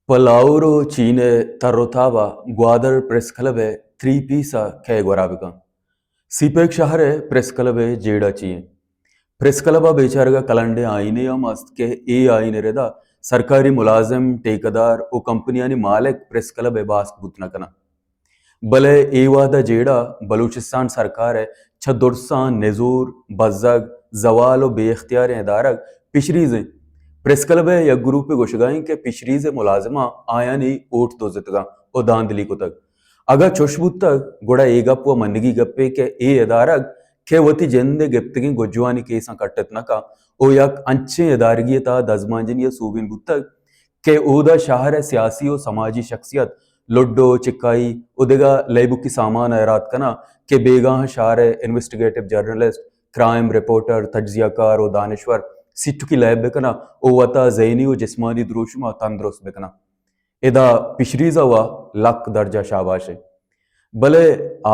پہ لاہور و چین ء تر و تاب ء گوادر پریس کلب ء تھری پیس ء کئے گورا بکن؟ سی پیک شہر ء پریس کلب ء جیڑہ چی انت؟ پریس کلب ء بیچارگ ء کلنڈیں آئینے ہم است کہ اے آئین ء ردا سرکاری ملازم، ٹیکہ دار و کمپنیانی مالک پریس کلب ء باسک بوت نہ کناں۔ بلے اے وہد ء جیڑہ بلوچستان سرکار ء چہ درساں نزور، بزگ، زوال و بے اختیاریں ادارگ پشریز انت۔ پریس کلب ء یک گروپے گوشگا انت کہ پشریز ء ملازماں آیانی ووٹ دزتگاں و دھاندلی کتگ۔ اگاں چش بوتگ، گڑا اے گپ و منگی گپے کہ اے ادارگ کہ وتی جند ء گپتگیں گجوانی کیساں کٹت نہ کن و یک انچیں ادارگی ء تہا دزمانجنی ء سوبین بوتگ کہ اودا شہر ء سیاسی و سماجی شخصیت، لڈو، چکائی و دگہ لیبکی سامان ء حیرات کناں کہ بیگاہ شہر ء انویسٹیگیٹو جرنلسٹ، کرائم رپورٹر، تجزیہ کار و دانشور سیٹکی لیب بکناں و وتا ذہنی و جسمانی دروشم ء تندرست بکناں۔ ادا پشریز ء وا لک درجہ شاباش انت۔ بلے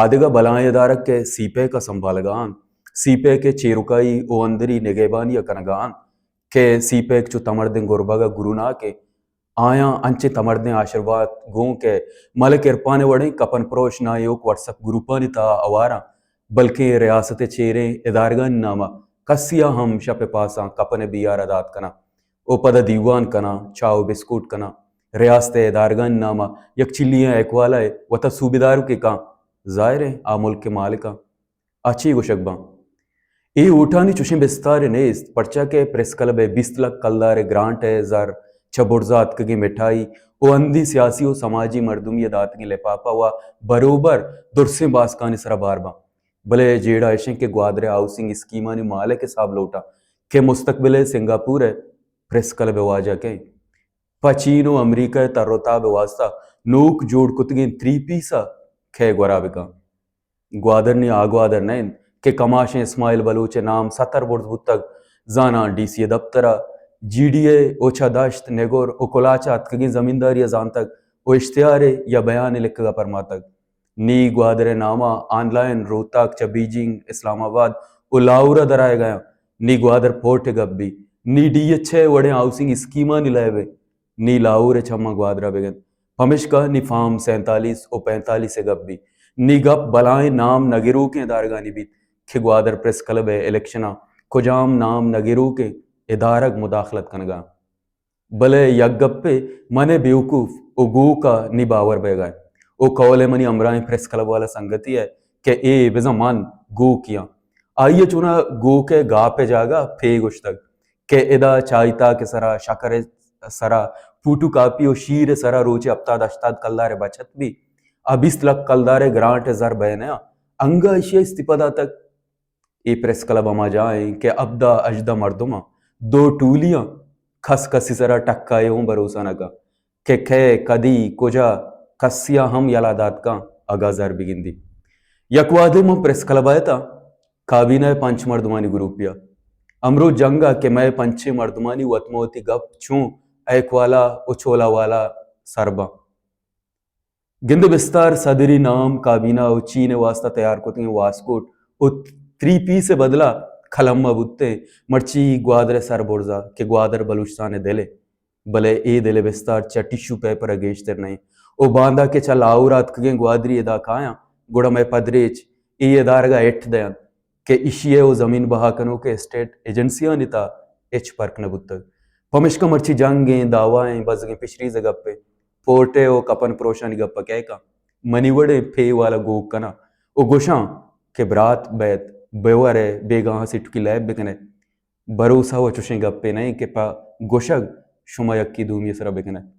آدگہ بلائیں ادارگ کہ سی پیک ء سنبھالگا انت، سی پیک ء چیرکائی و اندری نگہبانی ء کنگا انت کہ سی پیک چو تمردیں گربگ ء گروناک انت۔ آیاں انچیں تمردیں آشروات گوں کہ ملک عرفان ء وڑیں کپن پروش نایوک وٹس اپ گروپانی تہا ہوار انت، بلکیں ریاست ء چیریں ادارگانی نام ء کسی ء ہم شپ ء پاساں کپن ء بیار ء دات کناں و پدا دیوان کناں، چاہ و بسکوٹ کناں۔ ریاست ء ادارگانی نام ء یک چلی ئیں ایکوالہ ء وتا صوبیدار کہ کاں، ظاہر انت آ ملک ء مالک آں۔ آ چے گوشگ باں؟ اے ووٹانی چشیں بستارے نیست، پرچا کہ پریس کلب ء بیست لکھ کلدار ء گرانٹ ء زر، چہ برزا اتکگیں مٹھائی و ہندی سیاسی و سماجی مردمی ء داتگیں لپاپہ و بروبر درسیں باسکانی سرا بار باں۔ بلے جیڑہ اش انت کہ گوادر ء ہاؤسنگ اسکیمانی مالک حساب لوٹاں کہ مستقبل ء سنگاپور ء پریس کلب ء واجہ کئے انت؟ پہ چین و امریکہ ء تر و تاب ء واستہ نوک جوڑ کتگیں تھری پیس ء کئے گورا بکن؟ گوادر نی آ گوادر نہ انت کہ کماشیں اسماعیل بلوچ ء نام ستر برز بوتگ، زاناں ڈی سی ء دپتر ء، جی ڈی اے و چہ دشت، نگور و کلاچ ء اتکگیں زمینداری ء زانتگ و اشتہارے یا بیانے لکھگ ء پرماتگ۔ نی گوادر ء نام ء آن لائن روتاک چہ بیجنگ، اسلام آباد و لاہور ء درآیگ ء انت۔ نی گوادر پورٹ ء گپ بیت، نی ڈی ایچ اے وڑیں ہاؤسنگ اسکیمانی لیب انت۔ نی لاہور ء چماں گوادر ء بگند، پمشکا نی فارم سینتالیس و پینتالیس ء گپ بیت۔ نی گپ بلائیں نام نہ گروکیں ادارگانی بیت کہ گوادر پریس کلب ء الیکشن ء کجام نام نہ گروکیں ادارگ مداخلت کنگ ء انت۔ بلے یک گپے، من ء بیوقوف و گوک ء نی باور بئیگ ء انت و قول ء منی ہمراہیں پریس کلب والا سنگتی ء کہ اے بزاں من گوکی آں۔ آئی ء چوناہا گوک ء گاپ ء جاگہ پے گوشتگ کہ ادا چائی تاک ء سرا، شکر ء سرا، فوٹو کاپی و شیر ء سرا روچے ہپتاد ہشتاد کلدار ء بچت بی، آ بیست لکھ کلدار ء گرانٹ ء زر بئے نہ آں، انگہ ایشی ء استیپہ داتگ۔ اے پریس کلب ہما جاہ انت کہ ہبدہ ہژدہ مردماں، دو ٹولیاں، کس کسی سرا ٹکا ء اوں بھروسہ نہ کن کہ کئے، کدی، کجا، کسی ء ہم یلہ دات کن اگاں زر بگندی۔ یک وہدے من پریس کلب ء اتاں، کابینہ ء پنچ مردمانی گروپے ء۔ امرو جنگ ء کہ مئے پنچیں مردمانی وت مہ وتی گپ چوں ایک والا و چولا والا سر باں۔ گند بستار صدری نام کابینہ و چین ء واستہ تیار کتگیں واسکوٹ و تھری پیس ء بدلا کلمہ بوتیں، مرچی گوادر ء سر برزا کہ گوادر بلوچستان ء دل ء، بلے اے دل ء بستار چہ ٹشو پیپر ء گیشتر نہ انت۔ و باندا کہ چہ لاہور ء اتکگیں گوادری ادا کایاں، گڑا مئے پدریچ اے ادارگ ء ہٹ دئینت کہ ایشی ء و زمین بہا کنوک ء اسٹیٹ ایجنسیانی تہا ہچ پرک نہ بوتگ۔ پمشکا مرچی جنگ ایں، دعوا ایں، بزگیں فشریز ء گپ ایں، پورٹ ء و کپن پروشانی گپ ء کئے کن؟ منی وڑیں پے والا گوک کناں و گوشاں کہ برات بئیت، بہ ورئے، بیگاہاں سٹکی لیب بکنئے۔ بھروسہ و چشیں گپے نہ انت کہ پہ گوشگ شما یکے دومی ء سرا بکنئے۔